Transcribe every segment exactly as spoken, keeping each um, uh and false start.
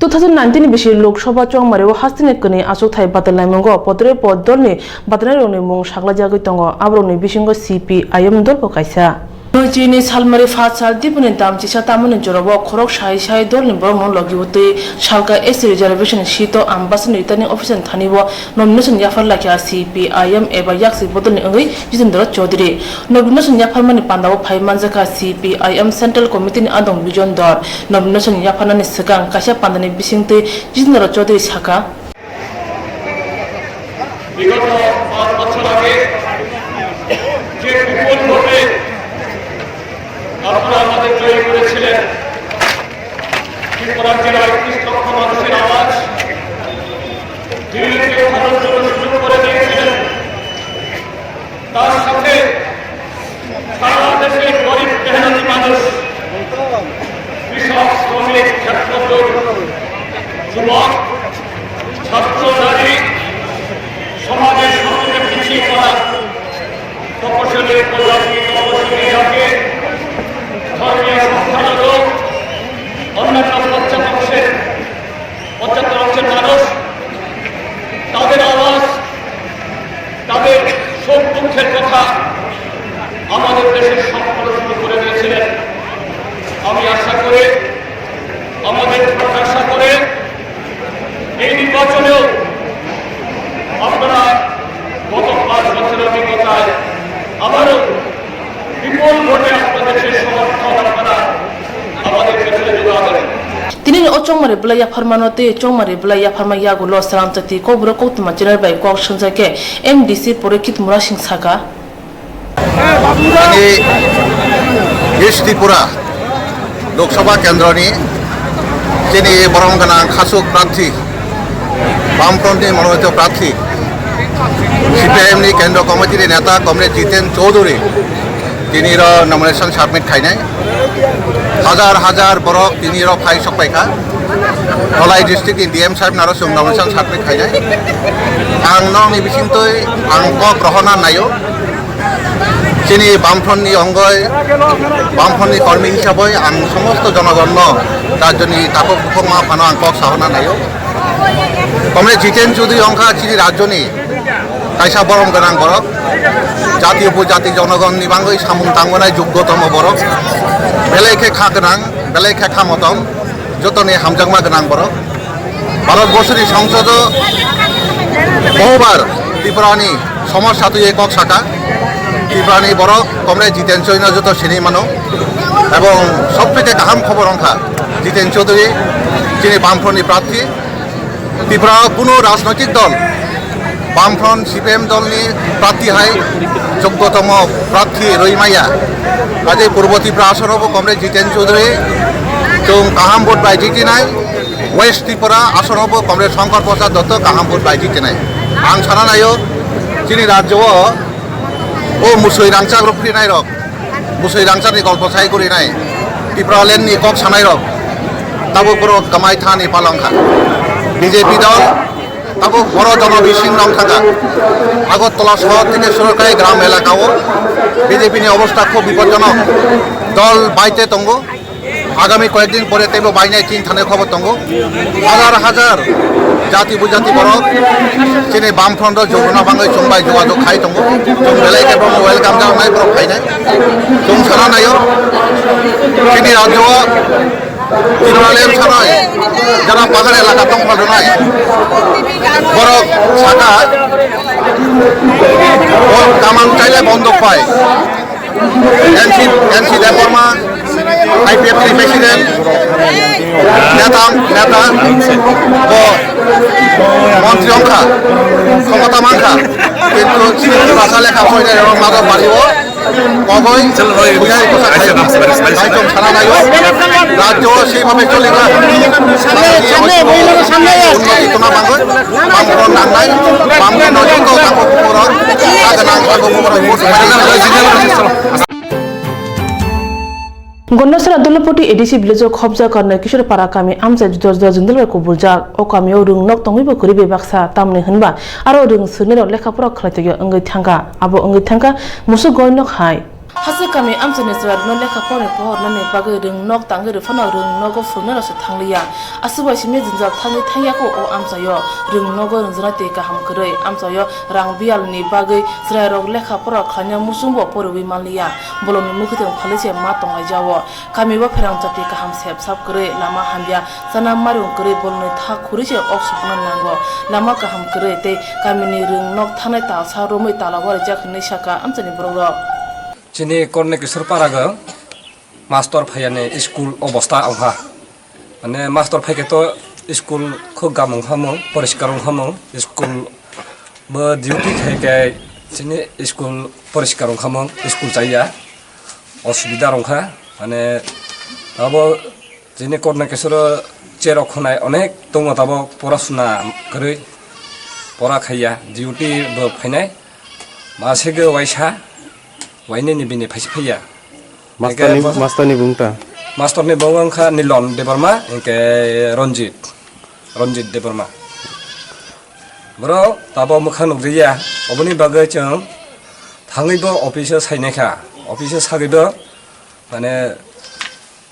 Two thousand nineteen ni bisi Lok Sabha chongmario hasteni kwnwi achukthai batalnaimungo podre pod dolni batalnairokni mung saklajagwi tongo, aborokni bisingo C P I M dolbo kaisa. Chini salmari phat sal Dipuni dam chisa tamoni jorao khorok sai sai dolni borokno logi utwi salka S C reservation seat o Ambassador ni returning officer ni thani o nomination yaphar laikha C P I M eba yaksi bodolni wngwi Jitendra Chaudhary. Nomination yapharmani pandao phai manjakha C P I M Central Committee ni adong Bijon Dor. Nomination yapharnani swkang kaisa pandani bisingtwi Jitendra Chaudhary sakha. বিগত পাঁচ বছর আগে যে বিপুল ভোটে আপনারা আমাদের জয়ী করেছিলেন, ত্রিপুরার যে একত্রিশ লক্ষ মানুষের আওয়াজ দিল্লিতে উঠানোর জন্য সুযোগ করে দিয়েছিলেন, তার সাথে সারা দেশের গরিব মেহনতি মানুষ, কৃষক, শ্রমিক, ক্ষেত্রমজুর, যুবক, ছাত্র, নারী, সমাজের সঙ্গে পিছিয়ে পড়া, তপশিলি উপজাতি, তপশিলি জাতি, ধর্মীয় সংখ্যালঘু, অন্যান্য পশ্চাৎ অংশের, পশ্চাৎ অংশের মানুষ, তাদের আওয়াজ, তাদের শোক দুঃখের কথা আমাদের দেশের সম্পর্কে শুরু করে দিয়েছিলেন। আমি আশা করি, আমাদের প্রত্যাশা করে এই নির্বাচনেও আপনারা গত পাঁচ বছরের অভিজ্ঞতায় আবারও বিপুল ভোটে আপনাদের সেই সমর্থন আপনারা আমাদের ক্ষেত্রে যোগাবেন। Tini o chongmari bwlai yapharmano tei chongmari bwlai yapharma yagulo Salam Chati Kokborok koktwma channel bai kok swngjak khe M D C Porikit Murasing sakha. Ani East Tripura Lok Sabha kendroni chini borom gwnang khasuk prarthi, Bamfront ni mononoito prarthi, C P I M ni kendro committee ni neta Comrade Jiten Chaudhary tini ro nomination submit khainai. Hajar hajar borok tini ro phai sok paikha. Dholai district ni D M sahib naro chwng nomination submit khainai. Ang nokni bisingtwi ang kok rohorna naio. Chini Bamfront ni ongoi, Bamfront ni kormi hisaboi ang somosto jonogonno rajyoni takhuk bukhuk ma phano ang kok sahorna naio. Comrade Jiten Chaudhary ongkha chini rajyoni kaisa borom gwnang borok, jati upojati jonogonni bangwi samung tangmanai juggotomo borok, belai khe kha gwnang, belai khe kha motom, jotoni hamjakma gwnang borok. Bharat borsoni songsodo bohobar Tripurani somosya twiwi kok saka. Tripurani borok Comrade Jiten Chaudhary no joto sinwi mano. Ebong sobtheke kaham khobor wngkha Jiten Chaudhary chini Bamfront ni prarthi. Tripura o kuno rajnoitik dol Bamfront C P I M dolni prarthi hai joggotomo prarthi rwi maya. Ajai Purbo Tripura asonobo Comrade Jiten Chaudhary chwng kaham vote bai jitinai. West Tripura asonobo Comrade Shankar Prasad Dotto kaham vote bai jitinai. Ang sana naio chini rajyo o o musui rangchak rok phirinairok, musui rangchakni golpo sai gurinai, Tipraland ni kok sanairok, tabuk borok kamai thani palong kha. B J P dol tabuk boro jono bising nong thangkha. Agartala sohor theke suru khai gram elaka o B J P ni obostha khub bipodjonok. Dol baite tongo. Agami koyekdin pore teibo bainai tin thani khobor tongo. Hajar hajar jati bujati borok chini Bamfront o jogona bangwi chwng bai jogajog khai tongo. Chwng belai khe bono welcome janai borok phainai. Chwng sana naio chini rajyo o Tipraland sanai jara pahar elaka tong phalnai borok saka o kaman chaile bondok pai. N C, N C Debbarma, I P F T ni president, neta, neta, bo montri wngkha, khomota mankha, kintu chini bhasha lekha poinai rok mago bari o, kogoi, buyai bwsa khai, khai tong sana naio, rajyo o sei bhabe choli kha, unnoti tona bangoi. Bamfront nangnai, Bamfront no joto takhuk bukhuk rok, kha gwnang takhuk bukhuk rok vote bai. Gondasara Dolopoti A D C village o khobjak Karnai Kishore Para kami amchai juda juda jwngdal bai kubuljak. O kamio rwng nok tongwibo kwrwi bai baksa, tamni hwnba aro rwng swrwngnairok lekha pora khlai tongya wngwi thangkha. Abo wngwi thangkha musuk goi nok hai. Hachwk kami amchaini chwrairokno lekha porani pohornani bagwi rwng nok tangwi rw phano rwng nogo phwrwngnairokse thangliya. Aswk bai simi jwngjal thangwi thangya kho o amchaio. Rwng nogo rwngjaknai twi kaham kwrwi. Amchaio rang biyalni bagwi chwrairok lekha pora khlaina muchungbo poriwi manliya. Bolongni mwkhwtwng phalwi se ma tonglaijao. Kami o pherang jati kaham sep sap kwrwi, lama hamya, chana marung kwrwi, bolongni thak khuri se ok sokna nango. Lama kaham kwrwi tei kamini rwng nok thanai talsa romwi tala warijak hinwi saka amchaini borokrok. Chini Kornekeswar parago mastor phaiyani school obosta wngkha. Mane mastor phaikhe to school khub gam wngkha mung, poriskar wngkha mung, school bo duty khai khe chini school poriskar wngkha mung, school chaya. Osubida wngkha, mane abo chini Kornekeswaro cherok khwnai onek tongo tabok porasuna kwrwi pora khaiya, duty bo phainai, masege waisa, wainani bini phaisi phaiya. Mastorni, Hingke bo-, mastorni bung ta? Mastorni bung wngkha Nilon Debbarma, hingke Ranjit, Ranjit Debbarma. Borok tabok mwkhang nukjaya, oboni bagwi chwng thangwi bo office o sainaikha, office o sagwi bo, mane,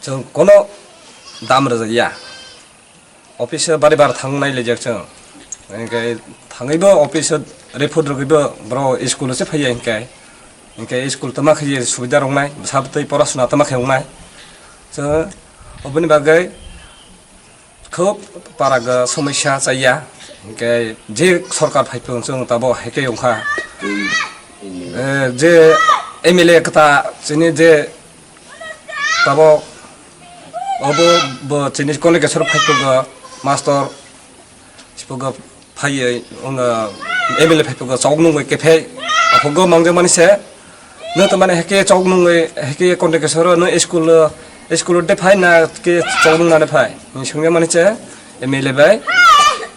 chwng kono dam rwjakya. Office o bari bar thang nai lijak chwng. Hingke thangwi bo office o report rwgwi bo bro school o se phaiya hingke. Hingke school tama khe subida rok nai, bwsa bwtwi porasuna tama khe wngnai. Chwng oboni bagwi khub paraga somosya chaya. Hingke je sorkar phaiphung chwng tabo haike wngkha. Eh, je M L A kwta chini je Tabok obo bo chini Kornekeswar phaipugo mastor sipugo phaiye wngkha M L A phaipugo chok nungwi kephai aphugo mangjakmani se. Nwng tamani heke chok nungwi heke Kornekeswaro nwng school o, school o de phai na ke chok nungnani phai? Hinwi swngjakmani se M L A bai.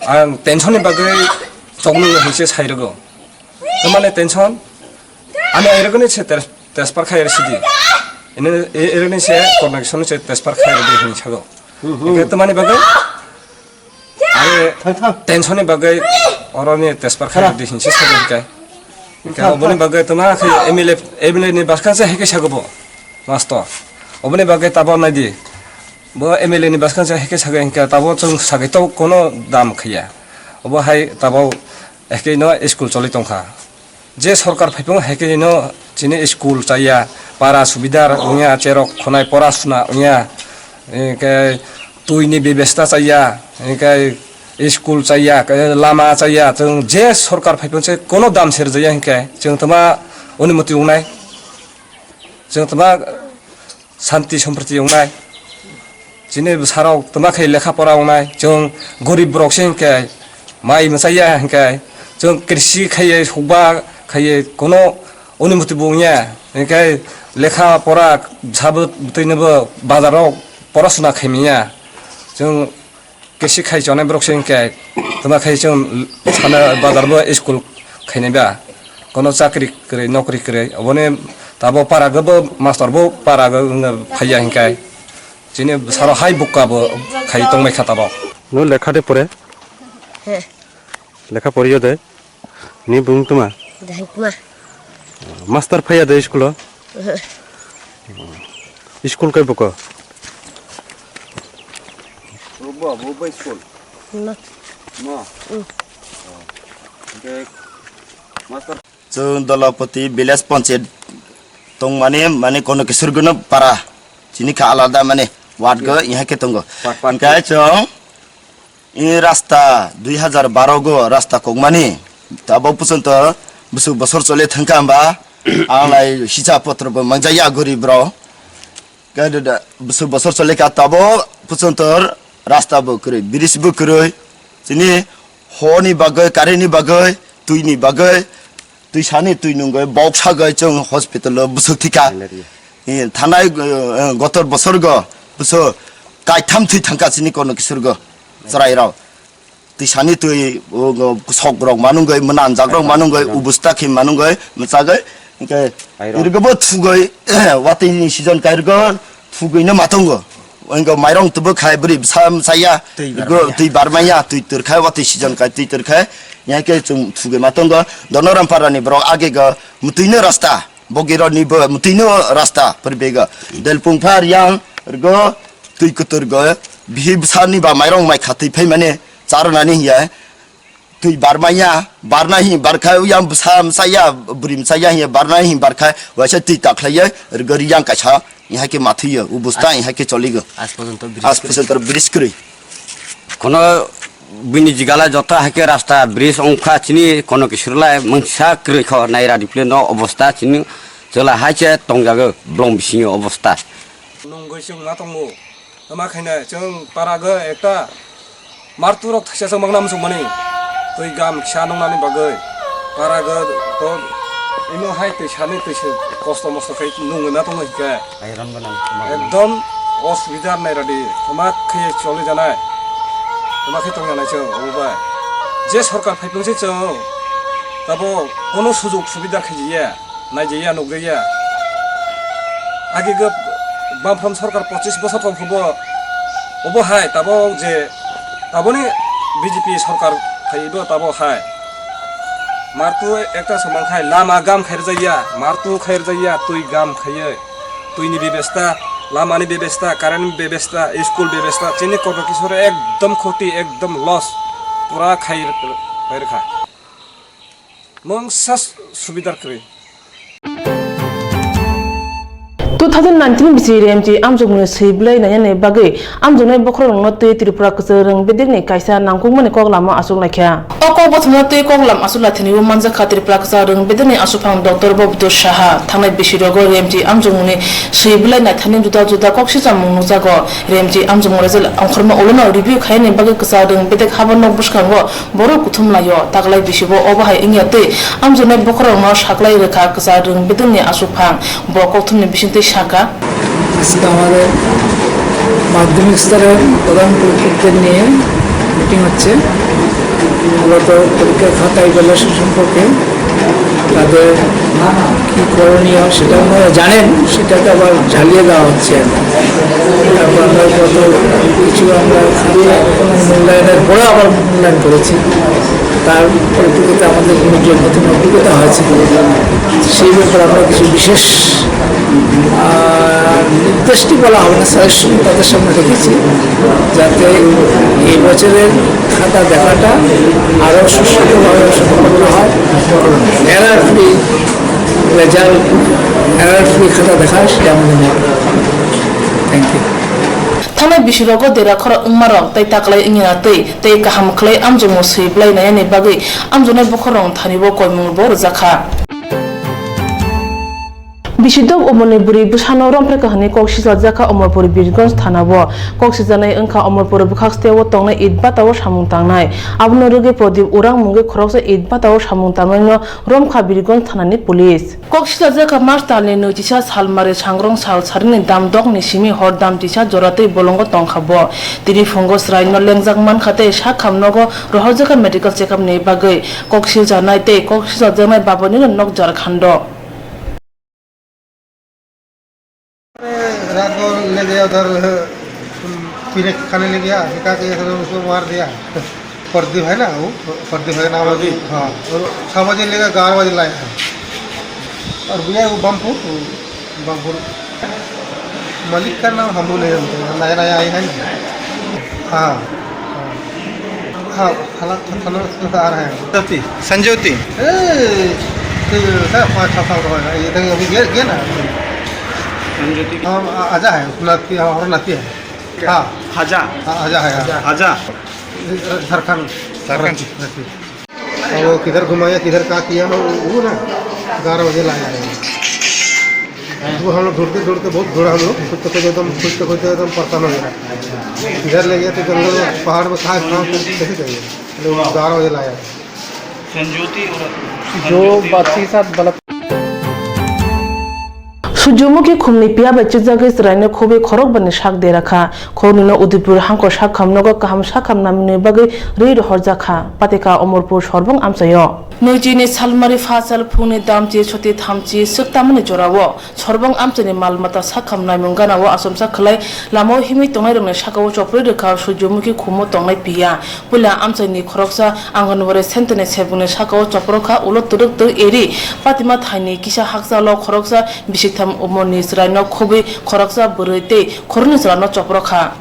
Ang tension ni bagwi chok nungwi hinwi se sai rwgo. Tamani tension? Ani airokni se ter-, tespar khai rw sidi. Ini, i-, irokni se Kornekeswar ni se tespar khai rw di hinwi sago. Hmm, hmm. Hingke tamani bagwi? Are Thang, thang. Tension ni bagwi oroni tespar khai rw di hinwi se sago hingke. Hingke thang, oboni thang. Bagwi tama khe M L A, M L A ni bwskang se hingke sago bo. Masto. Oboni bagwi tabo nai di. Bo M L A ni bwskang se hingke sago hingke tabo chwng sagwi to kono dam khaiya. Obo hai tabo hingke no school choli tongkha. Je sorkar phaiphung hai khe no chini school chaya, para subida wngya, cherok khonai pora suna wngya, hingke twi ni bebesta chaya, hingke school chaya, lama chaya, chwng je sorkar phaiphung se kono dam serjaya hingke chwng tama onumoti wngnai, chwng tama Santi sompriti wngnai. Chini bwsarok twma khe lekha pora wngnai. Chwng gorib borok se hinkhe mai mwchaiya hinkhe chwng krisi khaiye hukba khaiye kono onumoti bo wngya. Hinkhe lekha pora sabo bwtwinabo bazaro porasuna khaimanya. Chwng Kesi khai chonai borok se hinkhe, tama khai chwng sana bazar bo school khainai ba, kono chakri kwrwi, nokri kwrwi, oboni tabo para go bo mastor bo para go wngna phaiya hinkai, chini saro hai bukka bo khai tongmai kha tabo. No lekha de pore? He. Lekha poriyo de? Ni bung tuma? Dahai kuma. Master phaiya de school o? Oho. School kai buko? Bubo, bubo school? No. No? Mm. Oke. Master. Chwng Dolapati village panchayat tongmani, mani kono kisur gwnw para. Chini kha alada mani ward go, iya khe tongo. Ward, ward. Hingkhe chwng I rasta dui hazar baro go rasta kokmani, tabo puchonto bwswk bosor chole thangkha hwnba, ang lai hisa potro bo mangjaya gorib rok. Khe da, da, bwswk bosor chole kha tabo puchonto rasta bo kwrwi, bridge bo kwrwi, chini honi bagwi, current ni bagwi, twi ni bagwi, Twisani twi nungwi bok sagwi chwng hospital o bwswk thika. Malaria. Eh, thanai, eh, gotor bosor go bwswk kaitham thwi thangka chini kono kisur go chwrai rok. Twisani twi, o, go, sok rok manungwi, mwnanjak rok manungwi, ubusta khe manungwi, mwchagwi, hingke irgo bo thugwi, watwi ni season kairgo thugwi no matongo. Wngkha mairong tubu khai bwrwi bwsa msaya, twi barmaya, twi barmaya, twi twrkhai, watwi season kai twi twrkhai, yake chwng thugwi ma tongo. Donoram parani borok age go mwtwino rasta, Bogirok ni bo mwtwi no rasta pwrwbego. Delpung pha riyang rwgo twi kwtwrgo. Bihi bwsa ni ba mairong mai kha twi phai mani charwnani hiya. Twi barmaya, barna hi barkha, uyang bwsa msaya, bwrwi msaya hi barna hi barkha, waisa twi kakhlaiya, rwgo riyang kaisa, ihai khe mathwiyo, u bwsta ihai khe choligo. Aaj porjonto bridge Aaj porjonto bridge kwrwi. Kono bini jigala joto hai khe rasta bridge ongkha chini kono kisurlai mungsa kwrwi kho naira diple no obostha chini chwla hai se tongjago blong bisingo obostha. Nungwi chwng ma tongo. Tama khaina chwng parago ekta martu rok thaisa chwng mangna muchung mani. Twi gam kisa nungnani bagwi parago to imo hai twi sani twi se kosto mosto khai nungwi ma tongo hikhe. Iron gwnang. Ekdom osubidar nairadi, tama khe choli janai, tama khe tong janai chwng obo bai. Je sorkar phaipung se chwng tabo kono sujug subidar khaijaya, naijaya, nukjaya. Agi go bamphram sorkar pochis bosor tong phubo, obo hai tabo je taboni B J P sorkar phaibo tabo hai. Martu ekta samang khai lama gam khairjaya, martu khairjaya, twi gam khaiye. Twini bebesta, lamani bebesta, current bebesta, school bebesta, chini Koto Kishore ekdom khoti, ekdom loss, pura khai rwkha. Mungsa subidar kwrwi. Two thousand nineteen bisi Remchi amjokmungni swi bwlai nainani bagwi amjoknai bokhorokno twi Tripura kwchwrwng bedekni kaisa nangkukmani kok lama achuknaikha. O kok bwthwngno twi kok lam achuk laithani-o manjakha Tripura kwchwrwng bedekni aswkphang Doctor Bobito Saha. Thangnai bisirogo Remchi amjokmungni swi bwlai naithani juda juda kok sichapmung nukjago. Remchi amjokmung result ongkhorma ulono review khainani bagwi kwchwrwng bedek habo nok bwskango borok kuthum lai-o. Taklai bisibo obo hai wngya twi amjoknai bokhorokno saklai rwkha kwchwrwng bedekni aswkphang. Bo kokthumni bisingtwi sakha. আজকে আমাদের মাধ্যমিক স্তরের প্রধান পরীক্ষকদের নিয়ে মিটিং হচ্ছে। মূলত পরীক্ষার খাতা ইভ্যালুয়েশন সম্পর্কে তাদের কী করণীয় সেটা ওনারা জানেন, সেটাকে আবার ঝালিয়ে দেওয়া হচ্ছে আর কি। তারপর আমরা গত কিছু আমরা খাতা মূল্যায়নের পরেও আবার মূল্যায়ন করেছি। তার পরিপ্রেক্ষিতে আমাদের কোনো যে নতুন অভিজ্ঞতা হয়েছে, সেই ব্যাপারে আমরা কিছু বিশেষ, আহ, নির্দেশটি বলা হবে না, সাজেশন তাদের সামনে রেখেছি, যাতে এই বছরের খাতা দেখাটা আরও সুষ্ঠুভাবে সম্পন্ন হয়। Error free result, error free খাতা দেখা, সেটা আমাদের মত। Thank you. Thangnai bisirogo dera khorok wngmarok tei taklai wngya twi tei kaham khlai amjokmung swi bwlai nainani bagwi amjoknai bokhorokni thani-o koimungbo rwjakha. Bisidok umorni bwrwi bwsano romphrekha hwnwi kok sichajakha Omorpur Birgonj thana-o. Kok sijaknai wngkha Omorpur bwkhak steo tongnai itbata-o samung tangnai. Abono rwgwi Prodip Urang mungwi khoroksa itbata-o samung tangnaino romkha Birgonj thanani police. Kok sichajakha March talni nwi chisa salmari sangrong sal sarini dam dokni simi hor dam chisa jora twi bolongo tongkha bo. Tini phungo chwraino lengjak mankha tei sak hamnogo rohorjakha medical check-up ni bagwi. Kok sijaknai tei kok sichajaknai babanino nok Jharkhando. रात भर ले गया उधर, पीने खाने ले गया, क्या किया, उसको मार दिया। प्रदीप है ना, वो प्रदीप है नाम है। प्रदीप। हाँ, और छः बजे लेकर ग्यारह बजे लाया है। और भैया वो बमपुर, वो बमपुर। मालिक का नाम हम लोग नहीं जानते, नया नया आए हैं ना। हाँ, हाँ। हाँ, थाना, थाना से आ रहे हैं। संजोती। संजोती। ए, ये सर, पाँच छः साल का होगा, ये तक अभी गया, गया ना। संजोती। हम आ-, आजा है, उसको नाती, हमारा नाती है। क्या? हाँ। हाजा। हाँ, आजा है, आजा। हाजा। झारखंड। झारखंड। रांची। अब वो किधर घुमाया, किधर क्या किया, वो, वो ना, ग्यारह बजे लाया है। वो हम लोग ढूंढते, ढूंढते, बहुत ढूंढा हम लोग, खोजते, खोजते एकदम, खोजते, खोजते एकदम परेशान हो गया। इधर ले गया तो जंगल में, पहाड़ में, कहाँ, कहाँ, कैसे करेंगे? ग्यारह बजे लाया है। जो बच्ची के साथ गलत Sujumukhi khumni piya bai chijagwi chwraino khobwi khorokbani sak dera kha. Khoroknwino Udaipur hangko sak khamnogo kaham sak khamnamani bagwi rwi rohorjak kha. Patika Omorpur Sorbong amchaio. Nwi June ni salmari pha sal phungni damchi soti thamchi swk tamani jorao Sorbong amchaini mal mata sakham naimung ganao achomsa khwlai lamao himwi tongnairokni sakao chopri rwkha Surjomukhi khumo tongnai piya. Puila amchaini khoroksa Anganwadi centre ni sebungni sakao chopro kha, ulo twrwk twrwk eri patima thaini kisa hakchalo khoroksa bisiktham umorni chwraino khobwi khoroksa bwrwi tei khoroknwi chwlano chopro kha.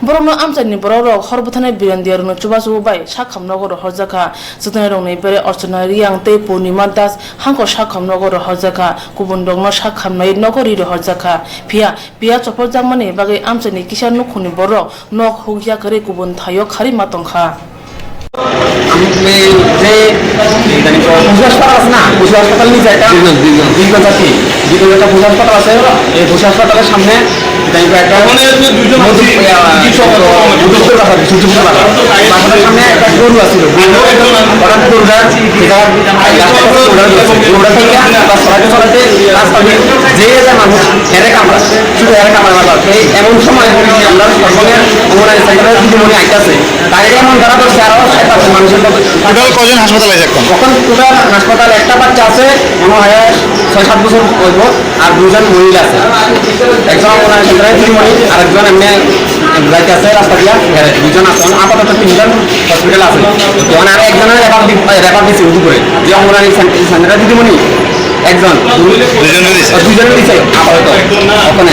Borokno amchaini borokrok hor bwtharnai birandiyarokno chubachu bai sakham nogo rohorjakha. Chwtwnairokni bere Archana Reang tei Purnima Das hangko sakham nogo rohorjakha. Kubunrokno sakham nai nogo ri rohorjakha. Phiya piya chopholjakmani bagwi amchaini kisa nukhungni borok nok huk yakarwi kubun thaio kharwi ma tongkha. আমি তুমি যে ইদানিং পশু হাসপাতাল আছে না, পশু হাসপাতাল নিচে একটা দুইজন, দুইজন। দুইজন জাতি, দুইজন একটা পশু হাসপাতাল আছে, এই পশু হাসপাতালের সামনে ইদানিং একটা মানে এই যে দুইজন মধু-, আছে, আহ, দুইজন সহ মধুপুর বাজার, সূর্যপুর বাজার। এই বাজারের সামনে একটা গরু আছিল, গরু, হঠাৎ গরুটা এটা রাস্তার পাশে দৌড়ানো হচ্ছে। গরুটা থেকে রাস্তা ছড়াতে ছড়াতে রাস্তা দিয়ে যে যে মানুষ হেরে কামড়া, শুধু হেরে কামড়া না, এই এমন সময় আমরা সর্বনিয়া অঙ্গনারী সেন্টারের দিদিমণি আইতাছে। তারে এমন ধরা পড়ছে, আরো সাত আটজন মানুষের মতো। টোটাল কজন হাসপাতালে আছে এখন? এখন টোটাল হাসপাতাল একটা বাচ্চা আছে, মনে হয় ছয় সাত বছর হইব, আর দুজন মহিলা আছে। একজন ওনার ভিতরে দিদিমণি, আর একজন এমনি যাইতে আছে রাস্তা দিয়া, হ্যাঁ, দুজন আছে। এখন আপাতত তিনজন হসপিটাল আছে। এখন আর একজনের রেফার দি-, রেফার দিচ্ছে উদয়পুরে, যে অঙ্গনারী সেন-, সেন্টারের দিদিমণি একজন। দুজনে দিছে? দুজনে দিছে আপাতত। ওখানে।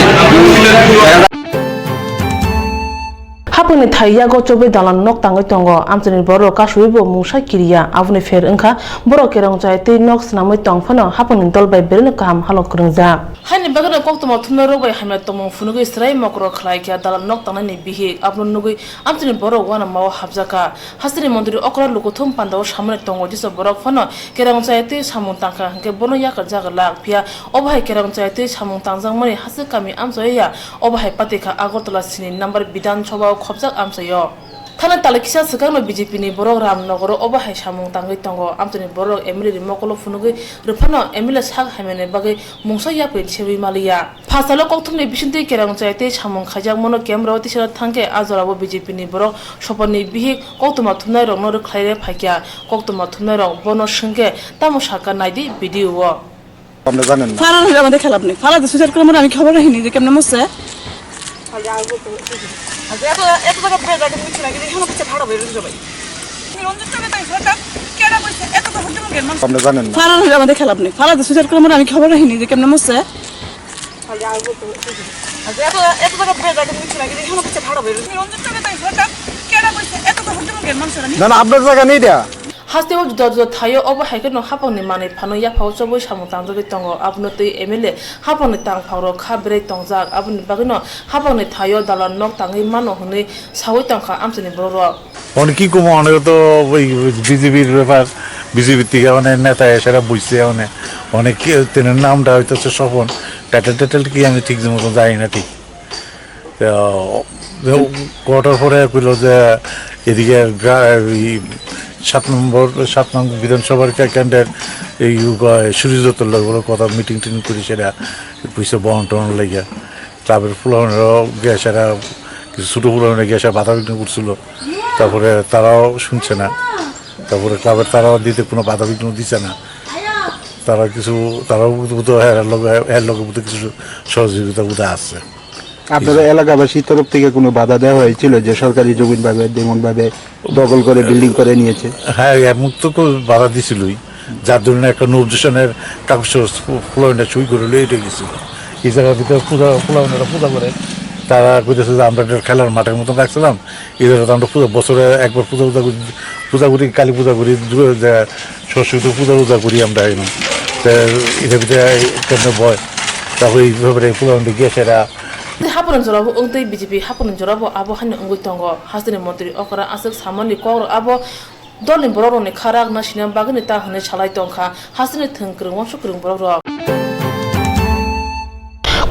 Hapangni thai yago chobwi dalan nok tangwi tongo. Amchaini borok kasui bo mungsa kiriya. Aboni pher wngkha borok kerong chai tei nok swnamwi tong phano hapangni dol bai belai no kaham halo kwrwngjak. Haini bagwino koktwma thumnai rok bai hamya tongmung phunugwi swrai mokro khlai kha dalan nok tangnaini bihik. Abono nugwi amchaini borok uanama o hapjakha. Hasteni montri okra lukuthum pandao samani tongo, jesa borok phano kerong chai tei samung tangkha hwnkhe bono yakarjak lak. Phiya obo hai kerong chai tei samung tangjakmani hasteni kami amchai ya. Obo hai patikha Agartala sini number Bidhan Sabha o khopjak amchaio. Thana talai kisa swkangno B J P ni borok Ramnagar o obo hai samung tangwi tongo. Amchaini borok M L A ni mokolo phunugwi rwphano M L A sak hamyani bagwi mungsa yapri sewi maliya. Phasalo kokthumni bisingtwi kerong chai tei samung khaijakmano camera o tisana thangkhe a jorao B J P ni borok sopanni bihik koktwma thumnairokno rwkhlai phaikha. Koktwma thumnairok bono swngkhe tamo sakha naidi video o. আপনি জানেন না? ফারার হলে আমাদের খেলাপ নেই। ফারা যে সুইসাইড করে মরে আমি খবর রাখিনি যে কেমনে মরছে। আচ্ছা, এত, এত জায়গা বেড়ে যায়, তুমি কিছু না, কিন্তু এখনো কিছু ভাড়া বেরোতে সবাই। রঞ্জিত চৌধুরী তাই হঠাৎ কেডা কইছে, এত তো হতে মুখের মানুষ। আপনি জানেন না? ফারার হলে আমাদের খেলাপ নেই। ফারা যে সুইসাইড করে মরে আমি খবর রাখিনি যে কেমনে মরছে। আচ্ছা, এত, এত জায়গা বেড়ে যায়, তুমি কিছু না, কিন্তু এখনো কিছু ভাড়া বেরোতে। রঞ্জিত চৌধুরী তাই হঠাৎ কেডা কইছে, এত তো হতে মুখের মানুষ। না, না, আপনার জায়গা নেই দেয়া। Hasteo juda juda thaio obo hai kheno hapangni manwi phano yaphao chobwi samung tangjagwi tongo. Abono twi M L A hapangni tangphakrok kha berwi tongjak. Aboni bagwino hapangni thaio dalan nok tangwi mano hwnwi sawi tongkha amchaini borokrok. অনেক কি কম, অনেকে তো ওই বিজেপির ব্যাপার, বিজেপির থেকে অনেক নেতা এসে বসছে, অনেক, অনেক কি, তেনার নামটা হয়তো সে স্বপন, টাইটেল টাইটেল কি আমি ঠিক মতো জানি না ঠিক। তো, কোয়ার্টার পরে কইল যে এদিকে গ্রা-, এই সাত নম্বর, সাত নং বিধানসভার ক্যা-, ক্যান্ডিডেট এই ইউ কয় সুরজিৎ দত্তর লগে বলে কথা মিটিং টিটিং করি সেটা পয়সা বহন টহন লেগে। ক্লাবের ফুলাহনেরও গেছে এরা, কিছু ছোটো ফুলাহনে গেছে বাধা বিঘ্ন করছিল। তারপরে তারাও শুনছে না। তারপরে ক্লাবের তারাও দিতে কোনো বাধা বিঘ্ন দিছে না। তারা কিছু, তারাও বুধ-, বুধ হয় এর লগে, এর লগে বুধ কিছু সহযোগিতা বুধ আছে। আপনারা এলাকাবাসীর তরফ থেকে কোনো বাধা দেওয়া হয়েছিল যে সরকারি জমিন ভাবে, যেমন ভাবে দখল করে বিল্ডিং করে নিয়েছে? হ্যাঁ, এমন তো কেউ বাধা দিছিলই, যার জন্য একটা নো অবজেকশনের কাগজ ফুলাইনা সই করে লয়ে এটা গেছিল। এই জায়গার ভিতরে পূজা, ফুলাইনারা পূজা করে, তারা কইতেছে যে আমরা এটা খেলার মাঠের মতন রাখছিলাম, এদের তো আমরা পূজা, বছরে একবার পূজা, পূজা করি, পূজা করি, কালী পূজা করি, দু-, যে সরস্বতী পূজা, পূজা করি আমরা এখানে। তো এটা ভিতরে কেমনে বয়, তারপরে এই ব্যাপারে ফুলাইনা গেছে এরা। Tei haponi jorabo wngtwi B J P haponi jorabo abo haino wngwi tongo. Hasteni montri okra aswk samani kokrok abo dolni borokrokni kha rak nasina bagwino ta hwnwi salai tongkha hasteni thwng kwrwng uansuk kwrwng borokrok.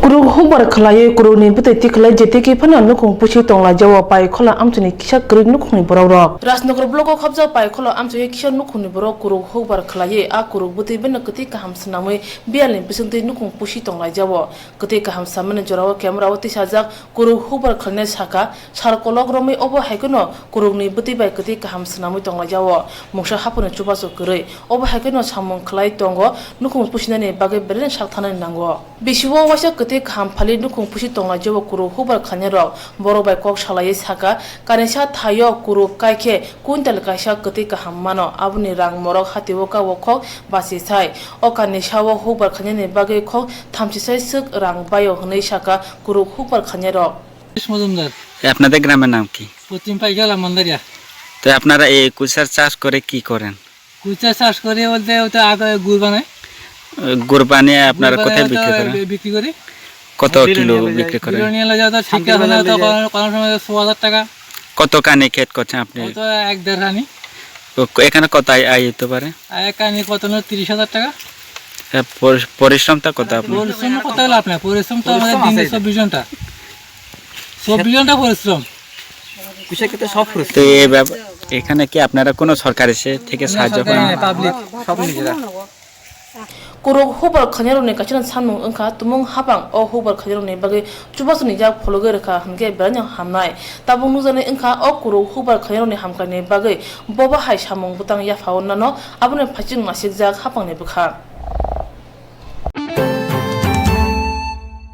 Kuruk hukbar khlaiwi kurukni bwtwi tikhlai jetikhe phano nukhung pusi tonglaijao Paikhola amchaini kisa kwrwi nukhungni borokrok. Rajnagar blogo khobjak Paikhola amchaio kisa nukhungni borok kuruk hukbar khlaiwi a kuruk bwtwi beno kwtwi kaham swnamwi biyalni bisingtwi nukhung pusi tonglaijao. Kwtwi kaham samani jorao camera-o tisajak kuruk hukbar khlainai sakha, sar kolok romwi obo hai kheno kurukni bwtwi bai kwtwi kaham swnamwi tonglaijao. Mungsa haphangni chubachu kwrwi. Obo hai kheno samung khlai tongo, nukhung pusinani bagwi belai sak thanani nango. Bisio waisa kwtwi kaham phali nukhung pusi tonglaijao kuruk hukbar khlainairok. Borok bai kok salaiwi sakha, kanisa thaio kuruk kaikhe quintal kaisa kwtwi kaham mano, aboni rang morok hatio kabo khok bachwi sai. O kanisao hukbar khlainani bagwi khok thamchisai swk rang baio hwnwi sakha kuruk hukbar khlainairok. Majumdar. এ, আপনাদের গ্রামের নাম কি? পশ্চিম পাইকলা মান্দারিয়া। তো আপনারা এই কুচার চাষ করে কি করেন? কুচা চাষ করি বলতে ওই তো আগে গুড় বানাই। এ, গুড় বানিয়ে আপনারা গুড় কোথায় বানাই বিক্রি তো করেন? বি-, বিক্রি করি। কত কিলো বিক্রি করেন? বিরো নিয়ে এলে তো ঠিক আছে না, তো কোনো, কোনো সময় তো ছ হাজার টাকা। কত কানি ক্ষেত করছেন আপনি? ও তো এক দেড় কানি। তো ক-, এখানে কত আয়, আয় হতে পারে? আর এক কানি কত হলো? ত্রিশ হাজার টাকা। এ, পরি-, পরিশ্রমটা কত আপনার? পরিশ্রম করতে হলে আপনার, পরিশ্রম তো আমাদের পরিশ্রম দিনে আছে। চব্বিশ ঘন্টা। চব্বিশ ঘন্টা পরিশ্রম। কৃষক ক্ষেত্রে সব পরিশ্রম। তো এই ব্যাপ-, এখানে কি আপনারা কোনো সরকার এসে থেকে সাহায্য করেন? হ্যাঁ, পাবলিক। সব নিজেরা। Kuruk hukbar khlainairokni kaisa samung wngkha tumung haphang o hukbar khlainairokni bagwi chubasuni yak phologwi rwkha hwnkhe belaino hamnai. Tabuk nukjaknai wngkha o kuruk hukbar khlainairokni hamkhaini bagwi bobo hai samung bwtang yaphao nano aboni phaiching nasikjak haphangni bwkha.